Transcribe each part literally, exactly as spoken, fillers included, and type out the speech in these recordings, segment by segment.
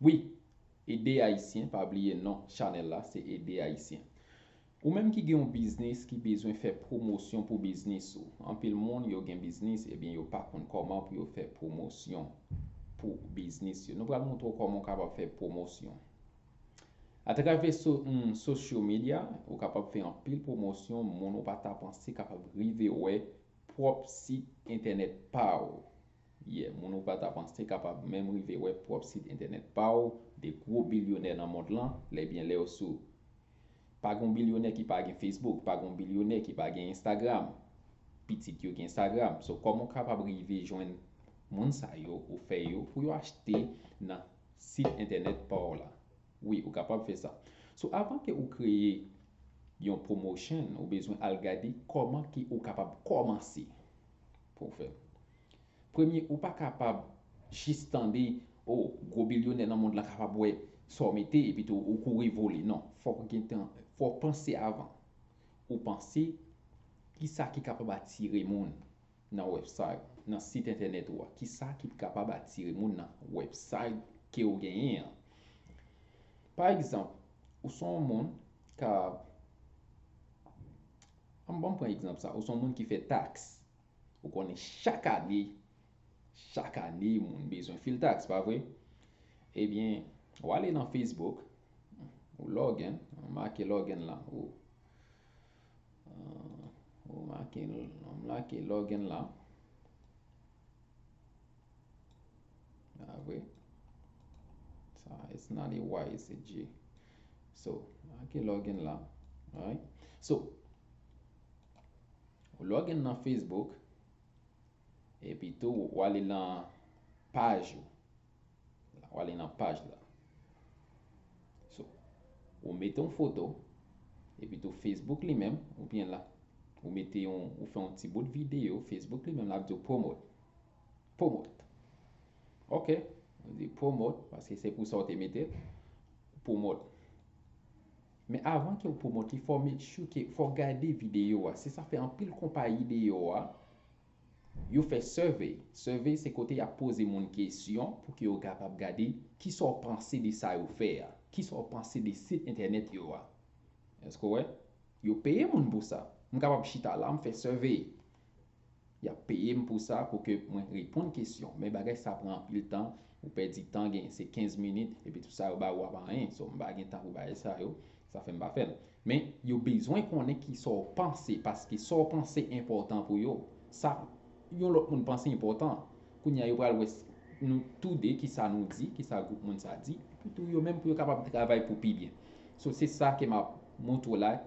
Wi, Ede Ayisyen, pa bliye non chanèl la, se Ede Ayisyen. Ou menm ki gen yon biznis ki bezwen fè pwomosyon pou biznis ou. Anpil moun yo gen biznis, ebyen yo pa konn kòman pou yo fè pwomosyon pou biznis yo. Nou pral montre w kòman w kapab fè pwomosyon. Atravè so, mm, social media, ou kapab fè anpil pwomosyon, moun ou pa ta panse kapab rive wè pwòp sit entènèt pa w. Yeah, moun ou pa ta panse kapab menm rive wè pwòp sit entènèt pa w, de gwo bilyonè nan mond lan, lè byen lè yo sou. Pa gen bilyonè ki pa gen Facebook, pa gen bilyonè ki pa gen Instagram. Pitit yo gen Instagram. So, kòman w kapab rive jwenn moun sa yo, ou fè yo, pou yo achte nan sit entènèt pa w la? Wi, ou kapab fè sa. So, avan ke ou kreye yon promotion, ou bezwen al gade kòman ke ou kapab kòmanse pou w fè l. Premye, ou pa kapab jis tande, o, gwo bilyonè nan mond lan kapab wè sa w mete, epi tou ou kouri vole. Non, fòk ou gentan, fòk ou panse avan. Ou panse, kisa ki kapab atire moun nan website, nan sit entènèt ou a? Kisa ki kapab atire moun nan website ke w genyen an? Pa egzanp, ou se yon moun ka, an, bon, m pran egzanp sa, ou se yon moun ki fè taks. Ou konnen chak ane, chak ane, moun bezwen fil taks, pa vre? Ebyen, w ale nan Facebook, ou login, ou make login la, ou, euh, ou make, ou make login la. Pa vre? Sa, it's not a Y, it's a G. So, make login la, right? So, ou login nan Facebook, epi tou, w ale nan paj ou. W ale nan paj la. So, ou mete yon foto, epi tou Facebook li menm, oubyen la, ou mete yon, ou fè yon ti bout videyo, Facebook li menm l ap di w promote. Promote. Ok. Ou di promote, paske se pou sa w te mete l. Promote. Men avan ke w promote li, fò w make sure ke, fò w gade videyo a. Se sa fè anpil konpayi deyò a, yo fè survey. Survey se kote y ap poze moun kesyon pou ke yo kapab gade kisa w panse de sa yo fè a, kisa w panse de sit entènèt yo a. Èske w wè? Yo peye moun pou sa. M kapab chita la, m fè survey. Y ap peye m pou sa, pou ke mwen reponn kesyon. Men bagay sa pran anpil tan, ou pèdi tan, gen se kenz minit, epi tout sa yo ba ou a pa anyen. So, m pa gen tan pou bagay sa yo, sa fè m pa fè l. Men, yo bezwen konnen kisa w panse, paske sa w panse enpòtan pou yo. Sa yon lòt moun panse enpòtan. Kounye a, yo pral wè s-, nou toude, kisa nou di, kisa gwoup moun sa di, epi tou yo menm pou yo kapab travay pou pi byen. So, se sa ke m ap montre w la,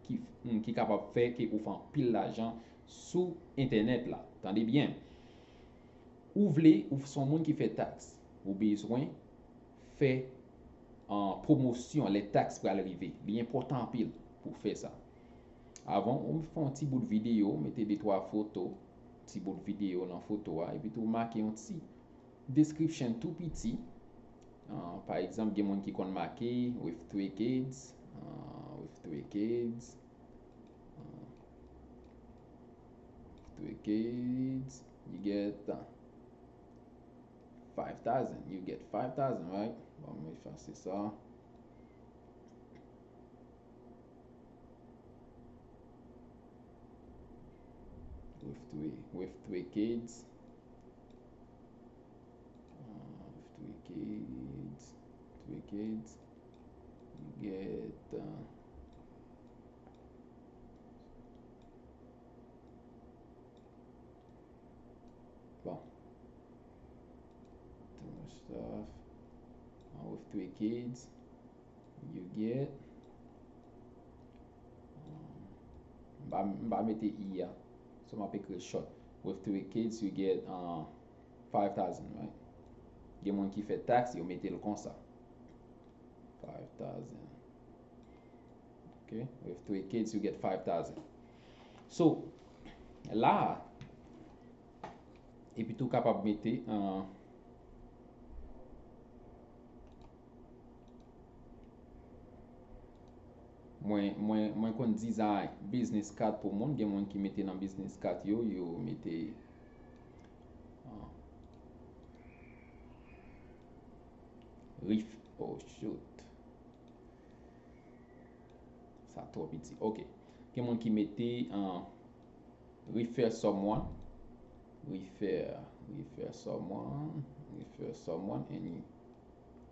ki, mm, ki kapab fè ke ou fè anpil lajan sou entènèt la. Tande byen. Ou vle, ou se yon moun ki fè taks. Ou bezwen fè, an, pwomosyon lè taks pral rive. Li enpòtan anpil pou w fè sa. Avan, ou fè yon ti bout videyo, mete de twa foto, ti bout videyo nan foto a, epi tou make yon ti description tou piti. Ah, pa egzanp, gen moun ki konn make with three kids, ah, with three kids, ah, with three kids, you get, ah, five thousand, you get five thousand, right? Bon, m efase sa. With three, with three kids. Uh, with three kids, three kids, you get, uh, bon, too much stuff. Uh, with three kids, you get, um, m pa, m pa mete i a. So, m ap ekri short. With three kids, you get, uh, five thousand, right? Gen moun ki fè taks, yo mete l konsa. Five thousand. Ok? With three kids, you get five thousand. So, la, epi tou kapab mete, uh, Mwen, mwen, mwen konn design business card pou moun. Gen moun ki mete nan business card yo, yo mete, ah, Ref, oh shoot. Sa twò piti. Ok. Gen moun ki mete an refer someone. Refer, refer someone. Refer someone and,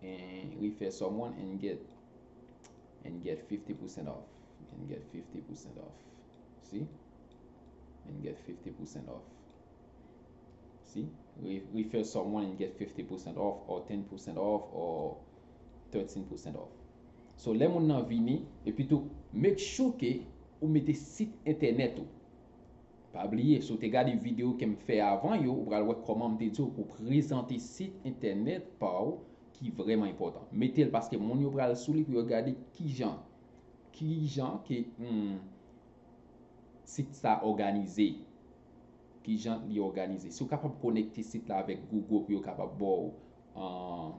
and refer someone and get and get fifty percent off. And get fifty percent off. See? And get fifty percent off. See? Re- refer someone and get fifty percent off or ten percent off or thirteen percent off. So, lè moun nan vini, epi tou, make sure ke ou mete sit entènèt ou. Pa bliye, si w te gade videyo ke m fè avan yo, ou pral wè kòman m te di w pou prezante sit entènèt pa w ki vrèman enpòtan. Mete l paske moun yo pral sou li pou yo gade kijan, kijan ke hmm, sit sa òganize. Kijan li òganize. Si w kapab konekte sit la avèk Google pou yo kapab ba w an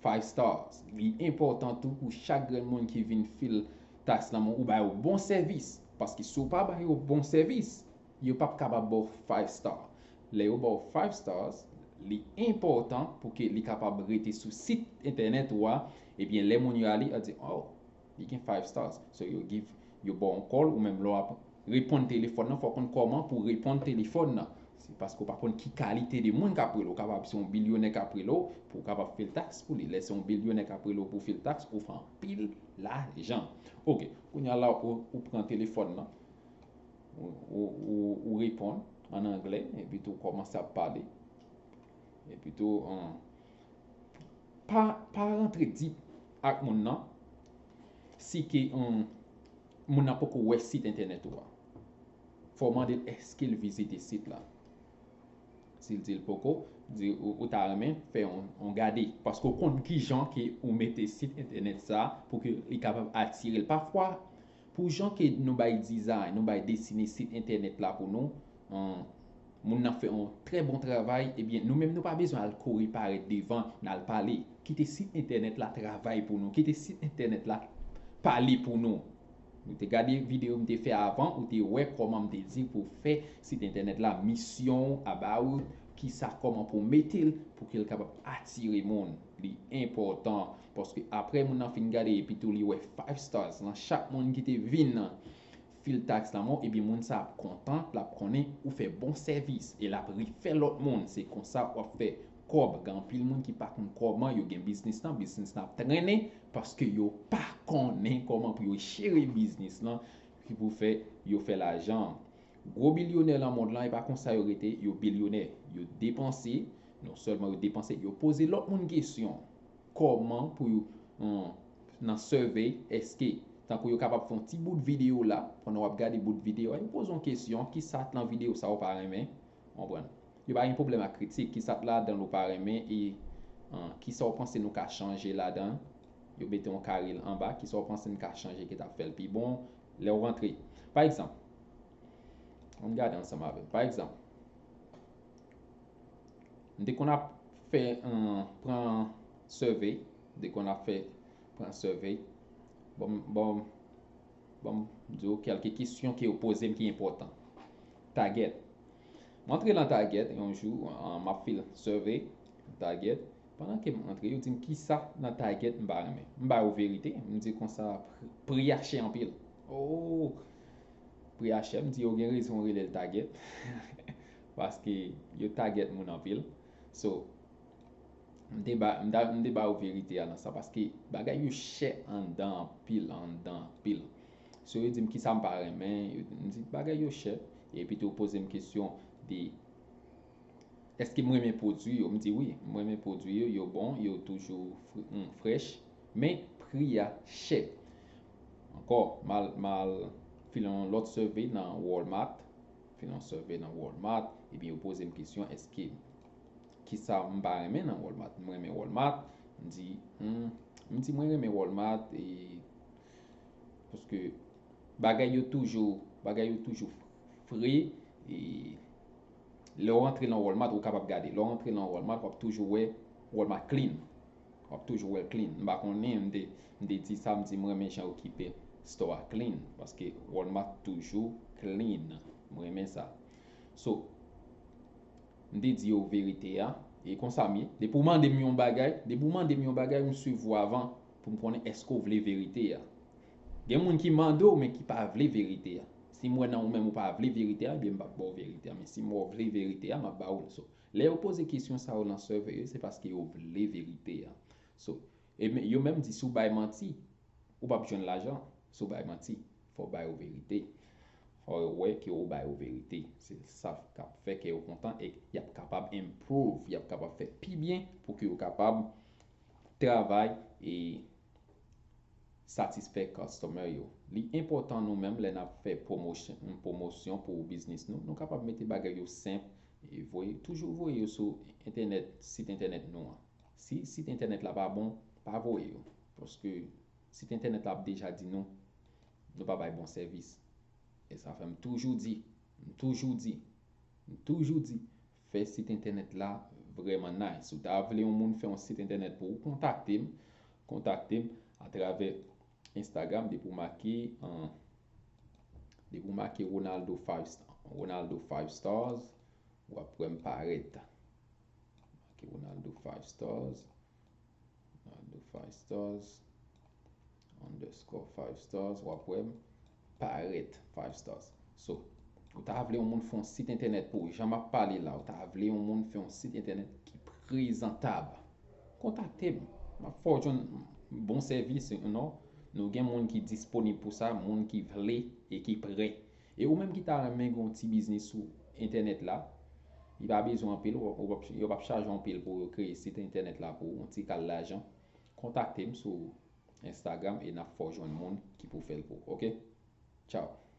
five stars. Li enpòtan tou pou chak grenn moun ki vin fil taks nan men w, ou ba yo bon sèvis. Paske si w pa ba yo bon sèvis, yo p ap kapab ba w five star. Lè yo ba w five stars, li enpòtan pou ke li kapab rete sou sit entènèt ou a, ebyen lè moun yo ale, yo di, oh, li gen five stars. So yo give, yo ba w yon call, ou menm lè w ap reponn telefòn nan, fò w konn kòman pou reponn telefòn nan. Se paske w pa konn ki kalite de moun k ap rele w. Ou kapab se yon bilyonè k ap rele w pou w kapab fil taks pou li. Lè se yon bilyonè k ap rele w pou fil taks, ou fè anpil lajan. Ok, kounye a la ou, ou pran telefòn nan, ou, ou, ou, ou reponn an anglè, epi tou w kòmanse ap pale. Epi tou, um, pa, pa rantre deep ak moun nan si ke um, moun nan poko wè sit entènèt ou a. Fò w mande l èske l vizite sit la. Si l di l poko, di ou, ou ta renmen fè yon, yon gade. Paske w konn kijan ke ou mete sit entènèt sa pou ke li kapab atire l. Pafwa, pou jan ke nou bay dizay, nou bay desine sit entènèt la pou nou, um, moun nan fè yon trè bon travay, ebyen, nou menm nou pa bezwen al kouri parèt devan, n al pale. Kite sit entènèt la travay pou nou. Kite sit entènèt la pale pou nou. Nou te gade videyo m te fè avan, ou te wè kòman m te di pou fè sit entènèt la, misyon, about, kisa, kòman pou mete l, pou ke l kapab atire moun. Li enpòtan, paske apre moun nan fin gade, epi tou li wè five stars nan chak moun ki te vin fil taks nan men w, ebyen moun sa ap kontan, l ap konnen ou fè bon sèvis, e l ap refè lòt moun. Se konsa w ap fè kòb. Gen anpil moun ki pa konn kòman yo gen biznis lan, biznis lan ap trennen, paske yo pa konnen kòman pou yo jere biznis lan, ki pou fè yo fè lajan. Gwo bilyonè nan mond lan, e pa konsa yo rete, yo bilyonè. Yo depanse, non sèlman yo depanse, yo poze lòt moun kesyon. Kòman pou yo, um, nan survey, èske, tankou yo kapab fè yon ti bout videyo la, pandan w ap gade bout videyo a, yo poze yon kesyon, kisa nan videyo sa ou pa renmen, konprann. Yo pa gen pwoblèm ak kritik, kisa ladan l ou pa renmen, e, um, kisa w panse nou ka chanje ladan, yo mete yon kare anba, kisa w panse n ka chanje ki t ap fè l pi bon, lè w rantre. Pa egzanp, ann gade ansanm avè m. Pa egzanp, m te konn ap fè, um, pran survey, m te konn ap fè pran survey. Bon, bon, bon, m di w kèlke kesyon ke yo poze m ki enpòtan. Target. M antre nan Target yon jou, um, m ap fil survey Target. Pandan ke m antre, yo di m kisa nan Target m pa renmen. M ba yo verite, m di konsa, pri a chè anpil. Oh, pri a chè, m di yo gen rezon rele l Target. Paske yo target moun anpil. So, m te ba, m ta, m te ba yo verite a nan sa, paske bagay yo chè anndan anpil, anndan anpil. So, yo di m kisa m pa renmen, yo, m di bagay yo chè, epi tou yo poze m kesyon de èske m renmen pwodui yo? M di wi, m renmen pwodui yo, yo bon, yo toujou fre- mm, frèch, men pri a chè. Ankò, m al, m al fè yon lòt survey nan Walmart, fè yon survey nan Walmart, epi yo poze m kesyon, èske, kisa m pa renmen nan Walmart? M renmen Walmart, m di, hmm, m di mwen renmen Walmart, e, paske bagay yo toujou, bagay yo toujou fre, e lè w rantre nan Walmart, ou kapab gade. Lè w rantre nan Walmart, w ap toujou wè Walmart clean. W ap toujou wè l clean. M pa konnen, m te, m te di sa, m di m renmen jan yo kipe store a clean. Paske Walmart toujou clean. M renmen sa. So, m te di yo verite a, E konsa m ye. Depi w mande m yon bagay, depi w mande m yon bagay, m swiv ou avan pou m konnen èske w vle verite a. Gen moun ki mande w, men ki pa vle verite a. Si m wè nan ou menm ou pa vle verite a, ebyen m p ap ba w verite a. Men si m wè w vle verite a, m ap ba w l. So, lè yo poze kesyon sa yo nan survey yo, se paske yo vle verite a. So, e men, yo menm di si w bay manti, ou p ap jwenn lajan. Si w bay manti, fò w ba yo verite. Fò yo wè ke w ba yo verite. Se sa k ap fè ke yo kontan e y ap kapab improve, y ap kapab fè pi byen pou ke yo kapab travay e satisfè customer yo. Li enpòtan nou menm lè n ap fè pwomosyon, pwomosyon pou biznis nou, nou kapab mete bagay yo senp e voye, toujou voye yo sou entènèt, sit entènèt nou an. Si sit entènèt la pa bon, pa voye yo. Paske sit entènèt la ap deja di nou, nou pa bay bon sèvis. E sa fè m toujou di, m toujou di, m toujou di, fè sit entènèt la vrèman nice. Ou ta vle yon moun fè yon sit entènèt pou ou, kontakte m, kontakte m atravè Instagram, depi w make, an, depi w make Ronaldo five st-, Ronaldo five stars, w ap wè m parèt. Make Ronaldo five stars, Ronaldo five stars, underscore five stars, w ap wè m parèt five stars. So, ou ta vle yon moun fè yon sit entènèt pou ou, jan m ap pale la, ou ta vle yon moun fè yon sit entènèt ki prezantab, kontakte m. M ap fè w jwenn bon sèvis, non? Nou gen moun ki disponib pou sa, moun ki vle e ki prè. E ou menm ki ta renmen gen yon ti biznis sou entènèt la, li pa bezwen anpil, ou, ou, yo p ap chaje anpil pou yo kreye sit entènèt la pou ou, yon ti kal lajan. Kontakte m sou Instagram e n ap fè w jwenn moun ki pou fè l pou ou. Oke? Tchao.